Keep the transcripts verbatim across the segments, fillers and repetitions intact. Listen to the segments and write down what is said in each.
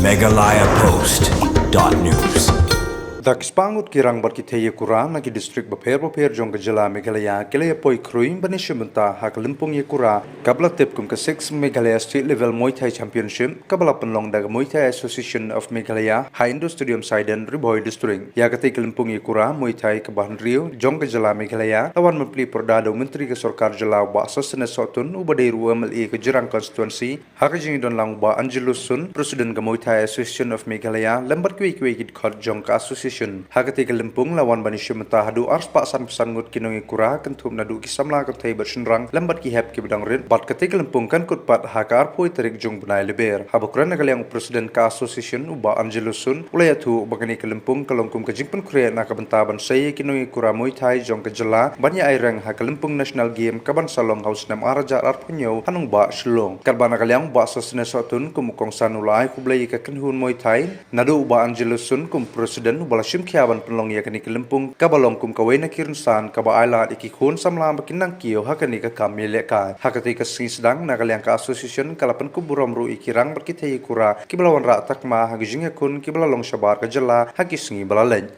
Meghalaya Post dot news. Da ki spah ngut ki rang bad ki thei ïakura na ki district bapher bapher jong ka jylla Meghalaya ki la ïapoi khrui ban ïashim bynta ha ka lympung ïakura kaba la tip kum ka sixth Meghalaya State Level Muay Thai Championship, kaba la pynlong da ka Muay Thai Association of Meghalaya ha Indoor Stadium Saiden, Ri Bhoi District. Ïa katei ka lympung ïakura Muay Thai kaba hynriew jong ka jylla Meghalaya la wan ban plie pyrda da u Myntri ka Sorkar Jylla u Bah Sosthenes Sohtun, uba dei ruh u M L A ka Jirang Constituency, ha ka jingïadon lang u Bah Angelus Sun, President ka Muay Thai Association of Meghalaya, lem bad kiwei kiwei ki dkhot jong ka association. Ha katei ka lympung la wan ban ïashim bynta haduh arspah sanphew san ngut ki nongïakura, kynthup naduh ki samla kynthei bad shynrang, lem bad ki hep kiba dang rit, bad katei ka lympung kan kut pat ha ka arphew tarik jong u bnai Lber. Haba kren na ka liang u President ka association u Bah Angelus Sun, u la ïathuh ba kane ka lympung ka long kum ka jingpynkhreh na ka bynta ban sei ïa ki nongïakura Muay Thai jong ka jylla ban ïa ai reng ha ka lympung National Game kaban sa long ha u snem ar hajar arphew hynñiew ha nongbah Shillong. Katba na ka liang u Bah Sosthenes Sohtun kum u kongsan u la ai khublei ïa ka kynhun Muay Thai, naduh u Bah Angelus Sun kum President uba la shim khia ban pynlong ïa kane ka lympung kaba long kum kawei na ki rynsan kaba ailad ïa ki khun samla ba kin nang kiew ha kane ka kam ïalehkai. Ha katei ka sngi sdang, na ka liang ka association ka la pynkup burom ruh ïa ki rang bad ki thei ïakura kiba la wanrah takma ha ki jingïakhun kiba la long shabar ka jylla ha ki sngi ba la leit.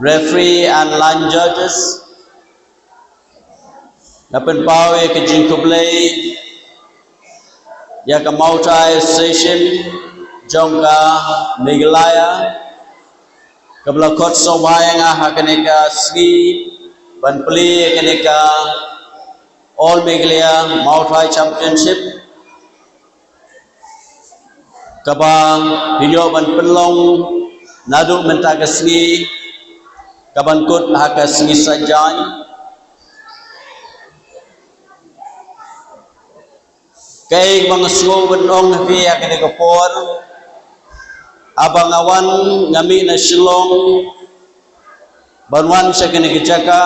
Referee and line judges, nga pynpaw ïa ka jingkhublei ïa ka Muay Thai Association jong ka Meghalaya, kaba la khot sngewbha ïa nga ha kane ka sngi ban plie ïa kane ka All Meghalaya Muay Thai Championship, kaba phi ïoh ban pynlong naduh mynta ka sngi, kaban kut ha ka sngi Saitjaiñ. Kaei ba nga sngew ban ong ha phi ha kane ka por, haba nga wan, nga mih na Shillong ban wan sha kane ka jaka,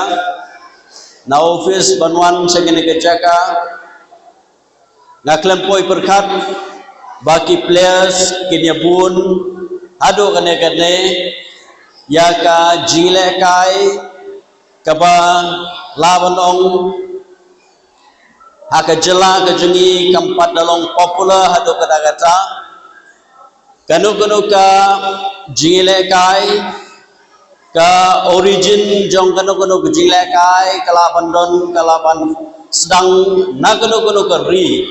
na office ban wan sha kane ka jaka, nga khlem poi pyrkhat ba ki players kin ïa bun haduh kane kane ïa ka jingïalehkai kaba lah ban ong ha ka jylla ka jong ngi kam pat da long popular haduh katta katta. Kano kano ka jingïalehkai, ka origin jong kano kano ka jingïalehkai ka lah ban don, ka lah ban sdang na kano kano ka ri.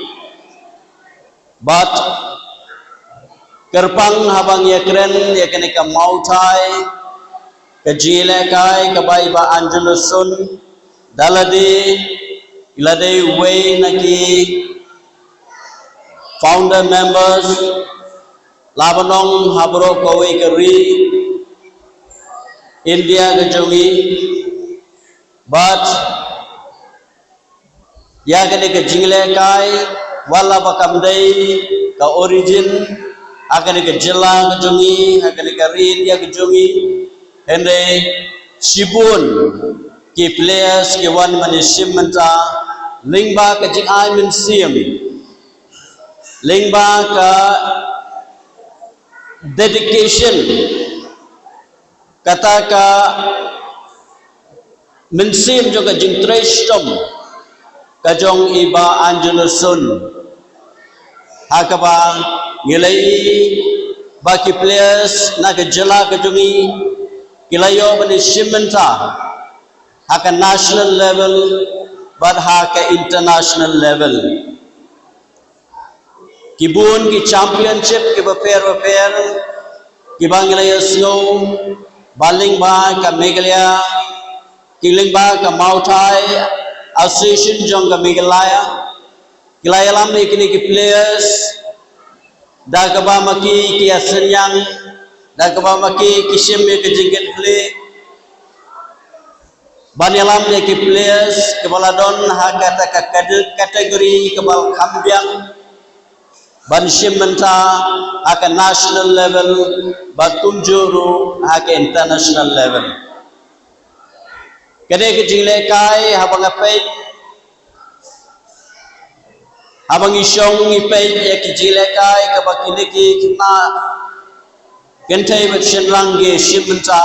Bad kyrpang haba ngi ïakren ïa kane ka Muay Thai, ka jingïalehkai kaba i Bah Angelus Sun, da lade, i la dei uwei na ki founder members, lah ban ong ha baroh kawei ka ri India ka jong ngi. Bad ïa kane ka jingïalehkai, wat la ba kam dei ka origin ha kane ka jylla ka jong ngi, ha kane ka ri India ka jong ngi, hynrei shibun ki players ki wan ban ïashim bynta lyngba ka jingai mynsiem, lyngba ka dedication, kata ka mynsiem jong ka jingtrei shitom ka jong i Bah Angelus Sun, ha kaba ngi la ïohi ba ki players na ka jylla ka jong ngi ki la ïoh ban ïashim bynta ha ka national level bad ha ka international level. Ki bun ki championship kiba pher ba pher kiba ngi la ïohsngew ba lyngba ka Meghalaya, ki lyngba ka Muay Thai Association jong ka Meghalaya, ki la ïalam ïa kine ki players da kaba ma ki ki ïasynñiang, da kaba ma ki ki shim ïa ka jingkitkhlieh. Ban ïalam ïa ki players kiba la don ha kata ka cate- category kaba la kham biang ban shim bynta ha ka national level bad kumjuh ruh ha ka international level. Ka dei ka jinglehkai haba nga peit, haba ngi shong ngi peit ïa ki jinglehkai kaba kine ki khynnah kynthei bad shynrang ki shim bynta.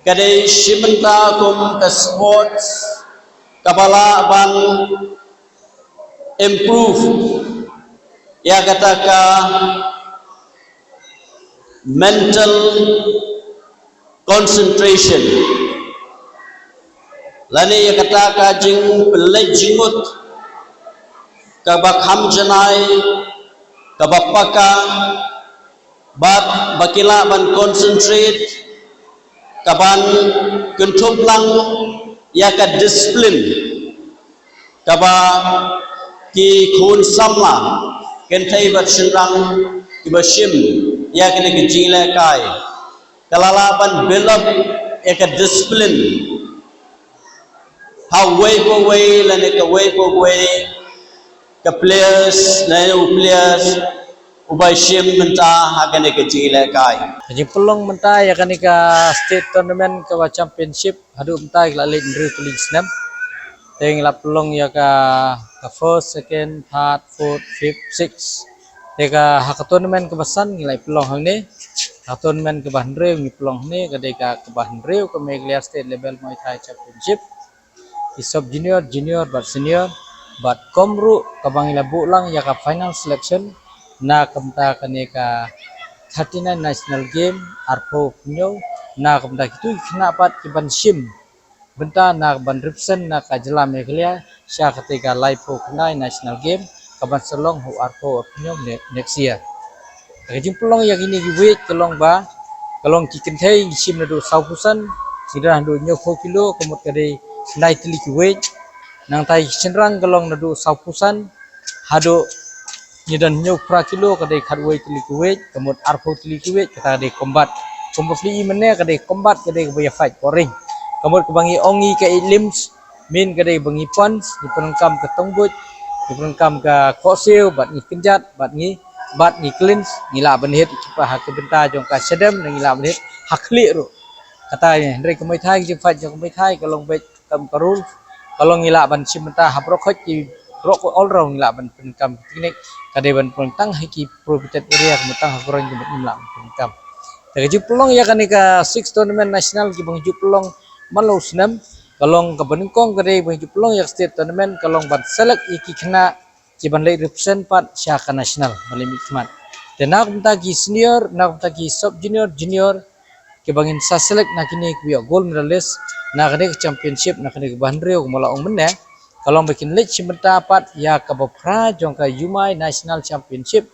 Ka dei shim bynta kum ka sports kaba lah ban improve ïa kata ka mental concentration lane ïa kata ka jingpynleit jingmut kaba kham janai, kaba paka, bad ba ki lah ban concentrate, kaban kynthup lang ïa ka discipline kaba ki khun samla kynthei bad shynrang kiba shim ïa kane ka jinglehkai ka la lah ban build up ïa ka discipline ha uwei pa uwei lane kawei pa uwei ka players lane u players uba shim bynta ha kane ka jinglehkai. Ka jingpynlong mynta ïa kane ka state tournament kaba championship haduh mynta ki la leit hynriew tylli ki snem. Te ngi la pynlong ïa ka, ka first, second, third, fourth, fifth, sixth. Te ka ha ka tournament kaba san ngi la pynlong hangne. Ka tournament kaba hynriew ngi pynlong hangne ka dei ka kaba hynriew ka Meghalaya State Level Muay Thai Championship. Ki sub junior, junior bad senior bad kum ruh kaba ngi la buh lang ïa ka final selection na ka bynta kane ka thirty-nine National Game arphew hynñiew na ka bynta kito ki khynnah pat kiban shim bynta na ka ban represent na ka jylla Meghalaya sha kata ka laiphew khyndai National Game kaban sa long ha u arphew arphew hynñiew ne- next year. Ka jingpynlong ïa kine ki weight ka long ba ka long ki kynthei ngi shim naduh sawphew san, ngi don haduh hynñiewphew kilo, ka mut ka dei khyndai tylli ki weight. Nangta ki shynrang ka long naduh sawphew san haduh ngi don hynñiewphra kilo, ka dei khatwei tylli ki weight, ka mut arphew tylli ki weight, kata ka dei combat. Kumba phi i mynne ka dei combat, ka dei kaba ïa fight poring. Ka mut kaba ngi ong ngi ka eight limbs, min ka dei ba ngi punch, ngi pyndonkam ka tongbuj, ngi pyndonkam ka khohsiew, bad ngi kynjat, bad ngi, bad ngi clinch, ngi lah ban hit ki pa ha ka bynta jong ka shadem, ngi lah ban hit ha khlieh ruh. Kata ngi, hynrei ka Muay Thai, ka jingfight jong ka Muay Thai ka long beit kam ka rule, ka long ngi lah ban shim bynta ha baroh khoit ki, baroh khoit all round ngi lah ban pyndonkam ki technique, ka dei ban pyndonkam tang ha ki prohibited area, ka mut tang ha groin ka mut ngim lah ban pyndonkam. Te ka jingpynlong ïa kane ka six tournament national kiba ngi ju pynlong man la u snem, ka long kaba nyngkong ka dei ba ngi ju pynlong ïa ka state tournament, ka long ban select ïa ki khynnah kiban leit represent pat sha ka national, ban leit mihkhmat. Te na ka bynta ki senior, na ka bynta ki sub junior, junior, kiba ngin sa select na kine kiba ïoh gold medalist na kane ka championship, na kane kaba hynriew kaba la ong mynne, ka long ba kin leit shim bynta pat ïa kaba phra jong ka Yumai National Championship,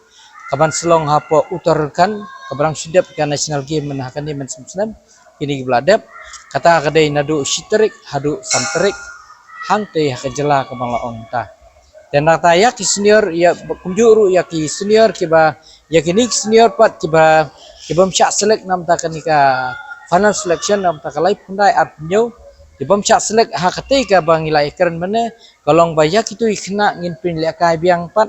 kaban sa long hapoh Uttarakhand, kaba dang shu dep ka national game mynta ha kane mynshem snem, kine kiba la dep, kata ka dei naduh shi tarik haduh san tarik, hangtei ha ka jylla kaba la ong mynta. Te nangta ïa ki senior, ïa kumjuh ruh ïa ki senior kiba, ïa kine ki senior pat kiba, kibym shah select na bynta kane ka final selection na bynta ka laiphew khyndai arphew hynñiew, kibym shah select ha katei kaba ngi la ïakren mynne, ka long ba ïa kito ki khynnah ngin pynlehkai biang pat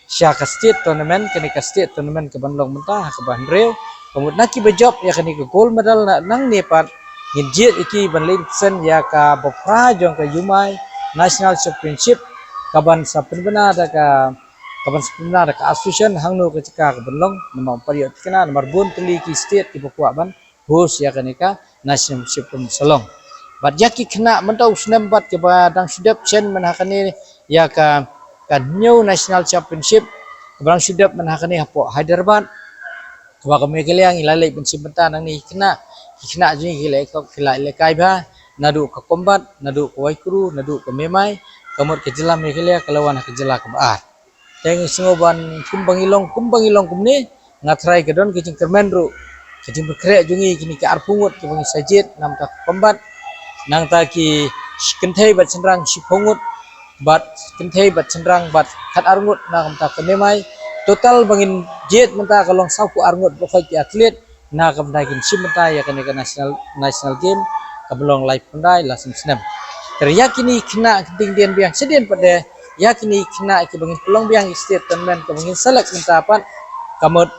sha ka state tournament, kane ka state tournament kaban long mynta ha kaba hynriew. Ka mut na kiba jop ïa kane ka gold medal na nangne pat ngin jied ïa ki ban leit represent ïa kaba phra jong ka Yumai National Championship, kaban sa pynbna da ka, kaban sa pynbna da ka association hangno ka jaka kaban long, namar ym pat ïoh thikna, namar bun tylli ki state kiba kwah ban host ïa kane ka national championship kaban sa long. Bad ïa ki khynnah mynta u snem pat kiba dang shu dep shen mynta ha kane ïa ka, ka hynñiew national championship kaba dang shu dep mynta ha kane hapoh Hyderabad, kaba ka Meghalaya ngi la leit ban shim bynta nangne ki khynnah, ki khynnah jong ngi ki la, ki la lehkai bha naduh ka combat, naduh ka waikru, naduh ka mehmai, ka mut ka jylla Meghalaya ka la wan ha ka jylla kaba ar. Te ngi sngew ban kumba ngi long, kumba ngi long kumne, nga tharai ka don ka jingkyrmen ruh, ka jingpynkhreh jong ngi kine ki arphew ngut kiba ngi sa jied na bynta ka combat, nangta ki kynthei bad shynrang shiphew ngut, bad kynthei bad shynrang bad khatar ngut na ka bynta ka mehmai. Total ba ngin jied mynta ka long sawphew ar ngut, baroh khoit ki athlete na ka bynta kin shim bynta ïa kane ka national, national game. kaba long laiphew khyndai la snem. Te ïa kine khynnah ki dang dien biang shadien pat de, ïa kine khynnah kiba ngin pynlong biang ïa ka state tournament kaba ngin select mynta pat, ka mut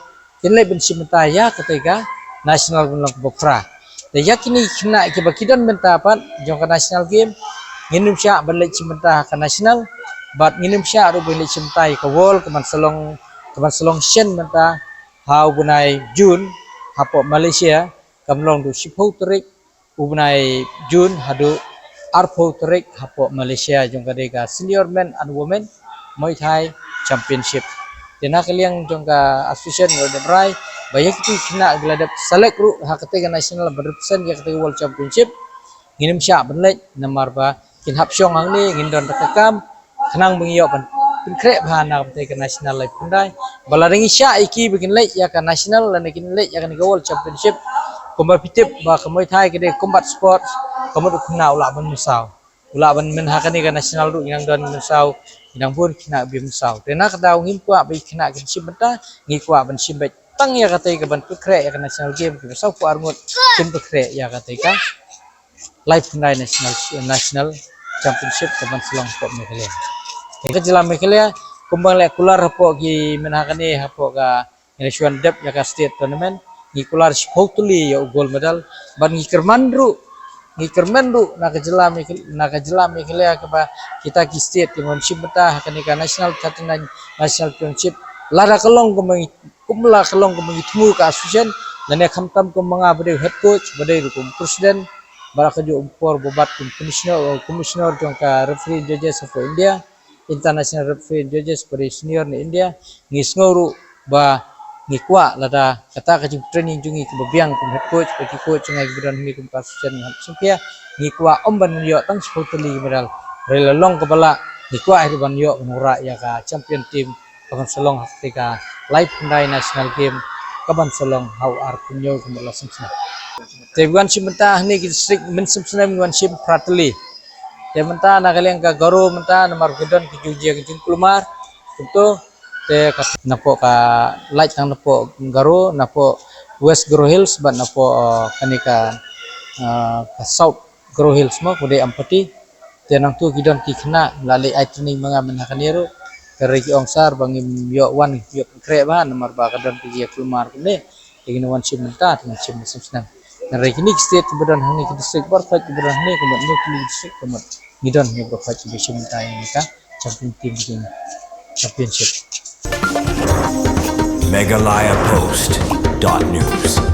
kin leit ban shim bynta ïa kata ka national ban long kaba phra. Te ïa kine khynnah kiba ki don bynta pat jong ka national game, ngin ym shah ban leit shim bynta ha ka national, bad ngin ym shah ruh ban leit shim bynta ïa ka world kaban sa long, kaban sa long shen bynta ha u bnai June hapoh Malaysia, kam long du shiphew tarik u bnai June haduh arphew tarik hapoh Malaysia, jong ka dei ka senior men and women Muay Thai Championship. Te na ka liang jong ka association ngi la dep rai ba ïa kito ki khynnah ki la dep select ruh ha kata ka national ban represent ïa kata ka World Championship, ngin ym shah ban leit namar ba kin hap shong hangne, ngin don da ka kam, khnang ba ngin ïoh ban pynkhreh bha na kata ka national laiphew khyndai. Ba lada ngi shah ïa ki ba kin leit ïa ka national lane kin leit ïa kane ka World Championship, kumba phi tip ba ka Muay Thai ka dei combat sports, ka mut u khynnah u lah ban mynsaw. U lah ban myn ha kane ka national ruh ngi nang don mynsaw, ngi nang bun khynnah ba mynsaw. Te na ka daw ngim kwah ba ki khynnah kin shim bynta, ngi kwah ban shim beit tang ïa kata kaban pynkhreh ïa ka national game, kiba sawphew ar ngut kin pynkhreh ïa kata ka laiphew khyndai national, national championship kaban sa long hapoh Meghalaya. Te ka jylla Meghalaya kumba ngi la kular hapoh ki mynta kane hapoh ka, ngi la shu wan dep ïa ka state tournament, ngi kular shiphew tylli ïa u gold medal, bad ngi kyrmen ruh, ngi kyrmen ruh na ka jylla Meghalaya, na ka jylla Meghalaya kaba kita ki state ki wan shim bynta ha kane ka national thirty-nine national championship, lada ka long kumba ngi, kumba ka long kumba ngi thmu ka association, lane khamtam kumba nga ba dei head coach, ba dei ruh kum president, bad ka juh um por ba bat kum commissioner, commissioner jong ka referee judges of India, international referee judges ba dei senior na India, ngi sngew ruh ba ngi kwah lada kata ka jingtraining jong ngi kaba biang kum head coach, ba ki coach jong ngi kiba don hangne kum ka association ngi hap sngewkhia, ngi kwah ym ban ïoh tang shiphew tylli ki medal. Hynrei la long kaba lah, ngi kwah hi ruh ban ïoh ban wanrah ïa ka champion team kaban sa long ha kata ka laiphew khyndai national game kaban sa long ha u arphew hynñiew ka mut la snem. Te wan shim bynta hangne ki district mynshem snem wan shim phra tylli. Te mynta na ka liang ka Garo mynta namar ki don ki jingeh ki jingkulmar. Kumto te ka napoh ka lait tang napoh Garo, napoh West Garo Hills bad napoh, eh, kane ka, eh, ka South Garo Hills mo, ka dei Ampati. Te nangtu ki don ki khynnah la leit ai training ma nga mynta kane ruh. Te hynrei ki ong sir ba ngim ïoh wan, ïoh pynkhreh bha namar ba ka don ki jingkulmar kumne. Te ngin wan shim mynta, te ngin shim mynshem snem. Hynrei kine ki state kiba don hangne, ki district baroh ki ba don hangne, ka mut ngi ki district ka mut ngi don ngi baroh kiba shim mynta ïa kane ka champion team, championship. Meghalaya Post dot news.